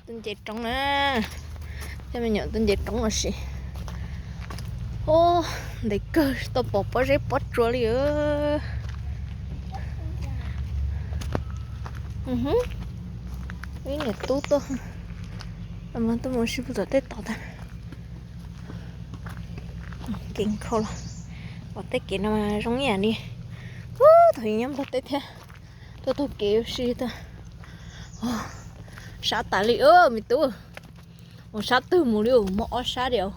Tuaj nce roob na, coj me nyuam tuaj nce roob los sis. Ub, ntev kawg tsis tau pom pob zeb pob tsuas li. Ib niam tub tuaj, tuaj mus ua si puag tom tej tod tag. Kev nkhaus los, pom tej kev no zoo ib yam li, ub, thaum nyob Nplog teb thiab. Tuaj taug kev ua si tag. Sab tas li me tub. Mus sab twg mus li, muaj ob sab diam.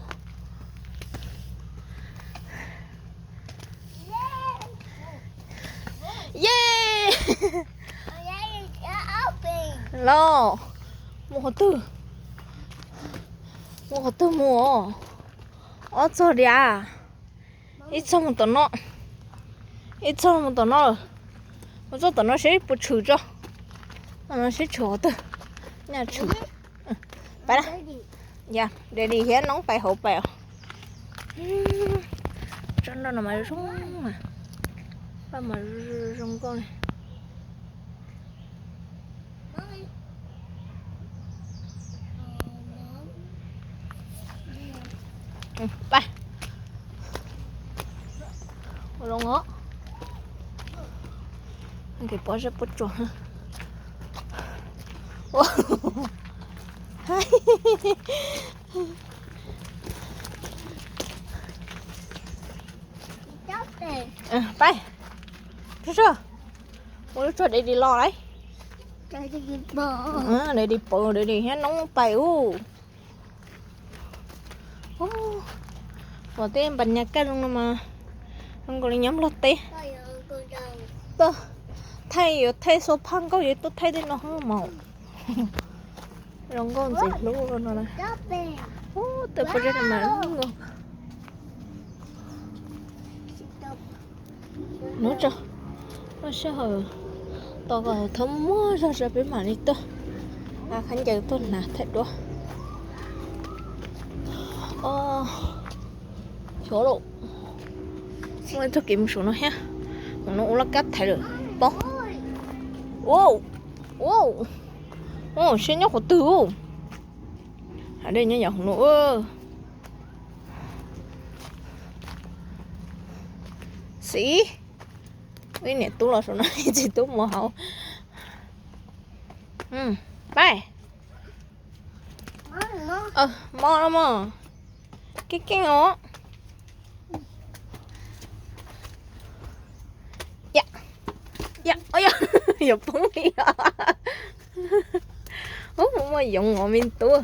Ye, los, mus qhov twg? Mus qhov twg mus? Ob txog diam. Ib txog mus tom no, ib txog mus tom no lawm. Mus txog tom no seb puas tshwm tso. Tom no seb tshwm qhov twg, nyaj tshwm. Pais lawm. Yog, ready thiab, noob pais hauv pais os. Tsob nroj no mas zoo, paj mas zoo nkauj li. Pais. Ua zoo os. Kev pob zeb pob tsuas. Pais. Ua lub tshuaj ready los lawm. Ready pais, ready thiab, noob pais ub. Pom tej npas nyas kaj zoo no mas zoo nkaus li nyob Nplog teb. Tuaj thaij, yuav thaij xua phaj nkauj yuav tuaj thaij tej no mas. Zoo nkauj ntxim hlub no na. Ub, tej pob zeb no mas zoo nkauj. Hnub tso, lub sij hawm tos kom thawj muag zog tso peb mam li tuaj, khaub ncaws tuaj hnav thaij duab. Xyov lauj, muaj ib txoj kev mus saum no thiab, mus no ua laj kab thaiv lawm pob. Ua, ua, siab nyob qhov twg? Hav dej nyob yam hauv no. Xiv, ib niam tub los saum no, ib txiv tub mus hauv. Pais. Mob no mog. Keej keej os. Yog, yog, yuav poob li os. Ub, muaj yoov os me tub.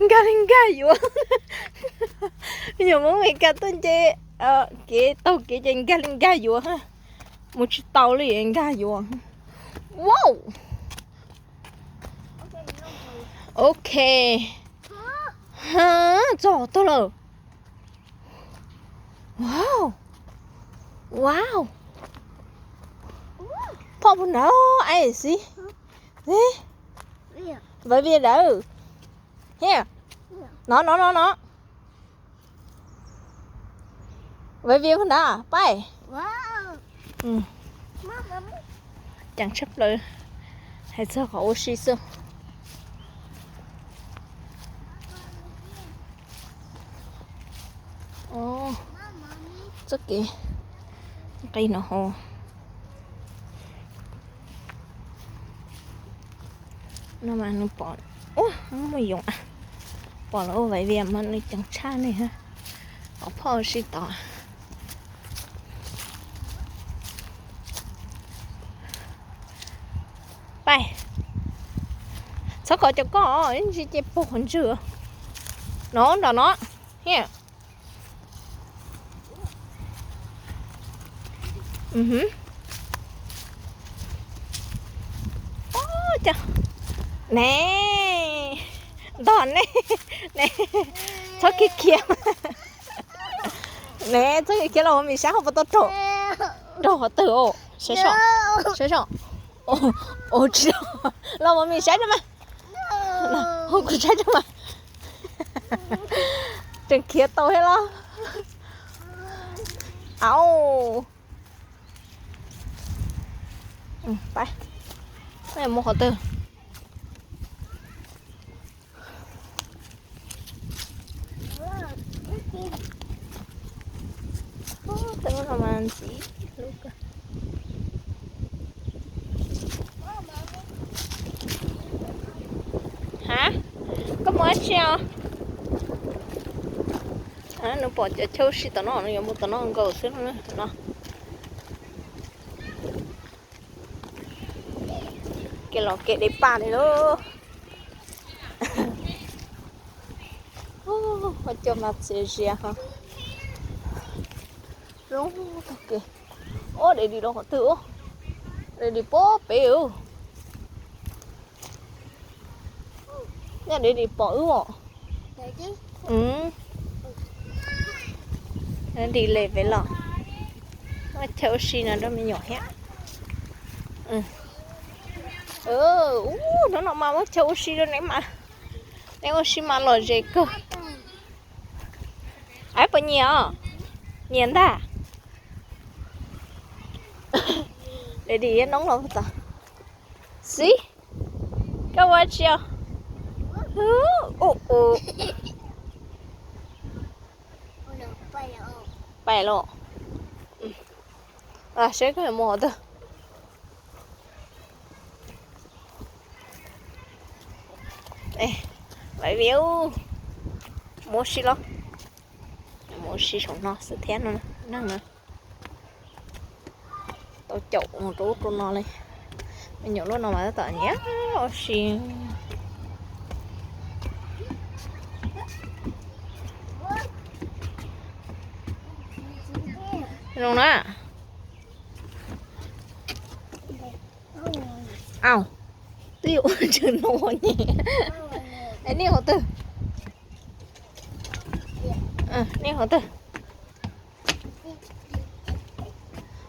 Nkag li nkag yuav. Yog Hmoob Mes Kas tuaj nce kev taug kev ces nkag li nkag yuav, mus tsis tau li nkag yuav. Wow. Ok. Txog qhov twg lawm? Wow. Wow. Phom puag nrad, ai xib. Vaiv vias dawb. Hiaj. No no no no. Vaiv vias puag nrad, pais. Ceev tshaj plaws, hais txog qhov ua si xwb. Txoj kev nqis no hauv no mas nws pom, ub, muaj yoov, pom lawv ua vaiv vias mas nws ceev tshaj ne. Qhov phom ua si tod. Pais. Txhob kov cov koj, ib ntsis ces puag qhov ntswg. No nram no. Hiaj. Ne, ntog ne, ne, txhob khiav khiav. Ne, txhob khiav khiav los ua mis saib ho puas tau raug, raug qhov twg os. Saib soj, saib soj. Ua tsis raug, los ua mis saib rau mas. Hu kuv saib rau mas. Tseem khiav tau thiab los. Au. Pab, mus qhov twg? Ub, tej lub no mas ntxiv lub kawg. Ha, koj mus dab tsi os? Nws pom cov chaw ua si tom no, nws yuav mus tom no nkaus xwb no. Kev los kev deb paj li lauj. Ua cov mas txias zias ho. Zoo tag kev. Ub, Daddy los qhov twg ub? Daddy puag pem ub. Yog Daddy pom wb os. Daddy les pem los. Muaj chaw ua si no rau me nyuam thiab. Ub, hnub no mas muaj chaw ua si rau neb mas. Neb ua si mas lom zem kawg. Aib puas nyiam os? Nyiam ntag. Daddy yuav noob los txog. Xib, koj ua tsi os? Ub, ub. Pais los. Seb koj yuav mus qhov twg. Lawv vim mus ua si los, mus ua si saum no xwb thiab no. Neeg no tau caum mus rau ub rau no li. Me nyuam lub no mas tab tom nyiam ua si. Zoo na. Au, twb yuav ua tshwm no ne. Es nej qhov twg? Nej qhov twg?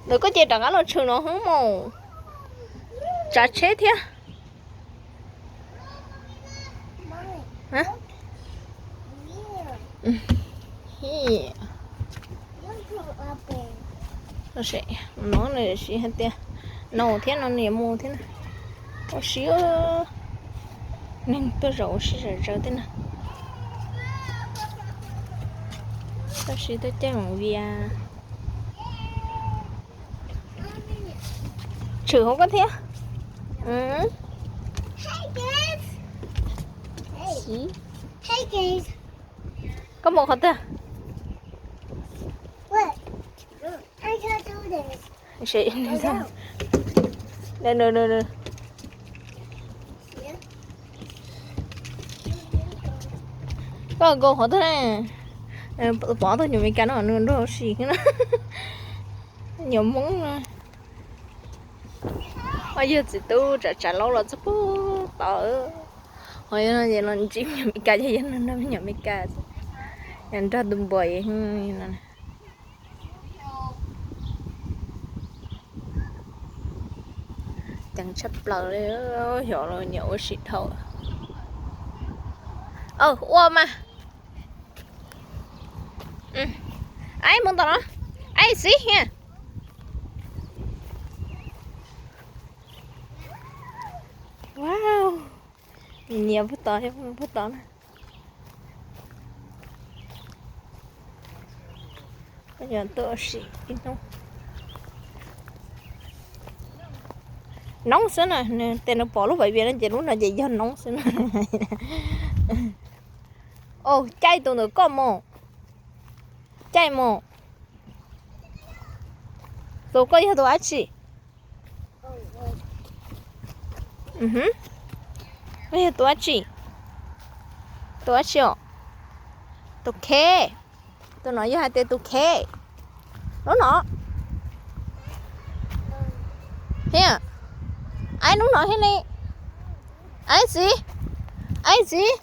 Ntawm koj ces rov qab los tshwm no hwb mus. Tsav tsheb thiab. No nws siv hais tias no thiab no nws yuav mus thiab na. Ua si, neeg tuaj zaum ua si zom zaws thiab na. Tab sis tuaj caij mus vias. Tshwm hauv koj thiab. Koj mus qhov twg? Koj nkaus qhov twg na? Pov tau nyuam Meskas no nws nrog ua si na. Nyuam Hmoob no. Yog txiv tub tsav tsav laub los txog pug tod. Ho yog no ces los ntsib me nyuam Meskas, yog yog no nrog me nyuam Meskas, yog nrog tus npua no. Ceev tshaj plaws li, xyov los niam ua si dhau. Ua mas. Aib mus tom no. Aib xib hia. Wow, niam puag tod, puag tod na. Tuaj ua si ib hnub. Noob xwb na, nws tias nws pom lub pais vias no ces lub no ces yog noob xwb na. Au, caij tus ntawm koj mus. Caij mus. Tus koj yog tus dab tsi? Koj yog tus dab tsi? Tus dab tsi os? Tus khev. Tus no yog hais tias tus khev. Lub no. Thiab, aib lub no thiab li. Aib txiv, aib txiv.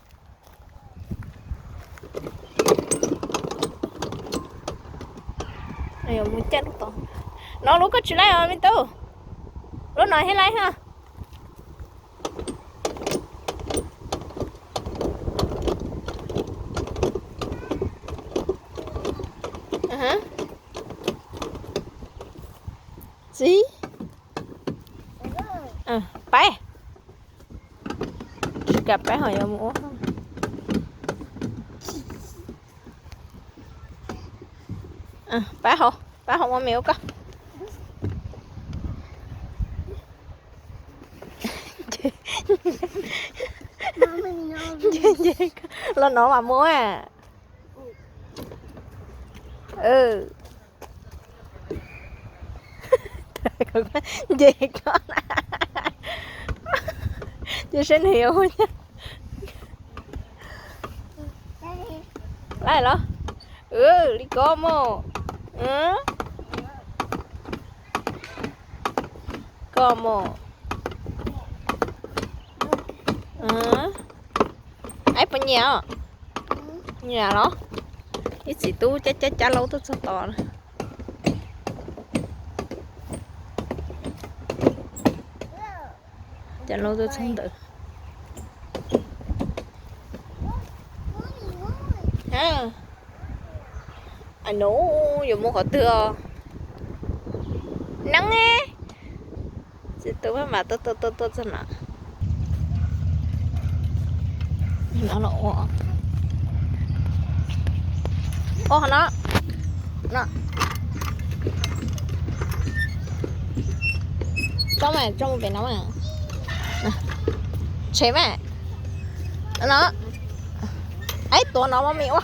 Mus caij lub tod. No lub koj tsis laib os me tub. Lub no thiab laib ha. Txiv. Pab, tsis kam pab ho yuav mus ua. Pab hauv, pab hauv ua me ua koj. Los no mas muab. Nce koj, ces saib nws yuav ua. Laij los, li ko mog. Ko mog. Aib, puas nyiam os? Nyiam los? Ib txiv tub cab cab cab laub tuaj txog tod na. Cab laub tuaj txog ntawd. Nub yuav mus qhov twg os? Neeb, txiv tub maj mam tuaj tuaj tuaj tuaj txog no. Ua no, no. Tso mas, tso mus pem no mas. Tshem mas. No. Aib, tuav no mas me ua.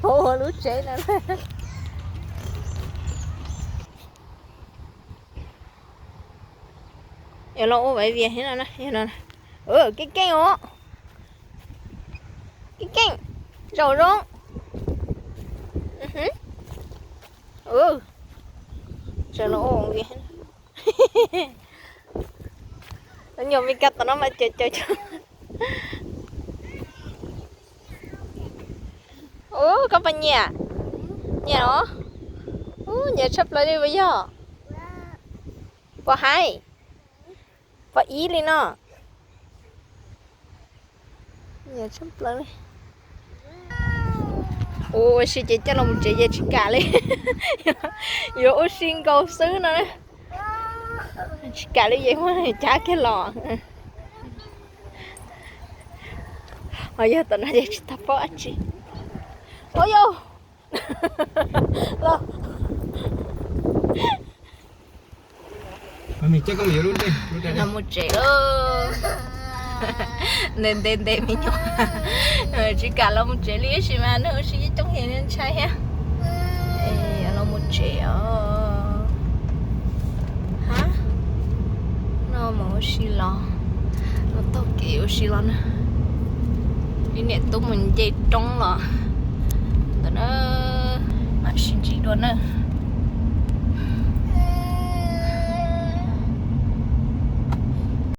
Ua lub tsev no. Yuav los ua vaiv vias thiab no na, yog no. Keej keej os. Keej keej. Zaum zoo. Tseem los ua vias. Nyuam Mes Kas tom no mas caum caum caum. Ub, koj puas nyiam? Nyiam os. Ub, nyiam tshaj plaws li puas yog? Puas haib? Puas ib li no? Nyiam tshaj plaws li. Ua si ces coj los mus tsev ces tsis kam li. Yuav ua si nkaus xwb no. Tsis kam li ces muab cab kiag los. Ho yog tom no ces tsis tau paub dab tsi. Ua yau. Los mus tsev lauj. Nte nte nte me nyuam. Tsis kam los mus tsev li tab sis mas neeg ua si coob heev ntshai thiab. Los mus tsev os. Ha, no mus ua si los, no taug kev ua si los na. Ib niam tub mus nce roob los ntawm na. Mam sib ntsib dua na.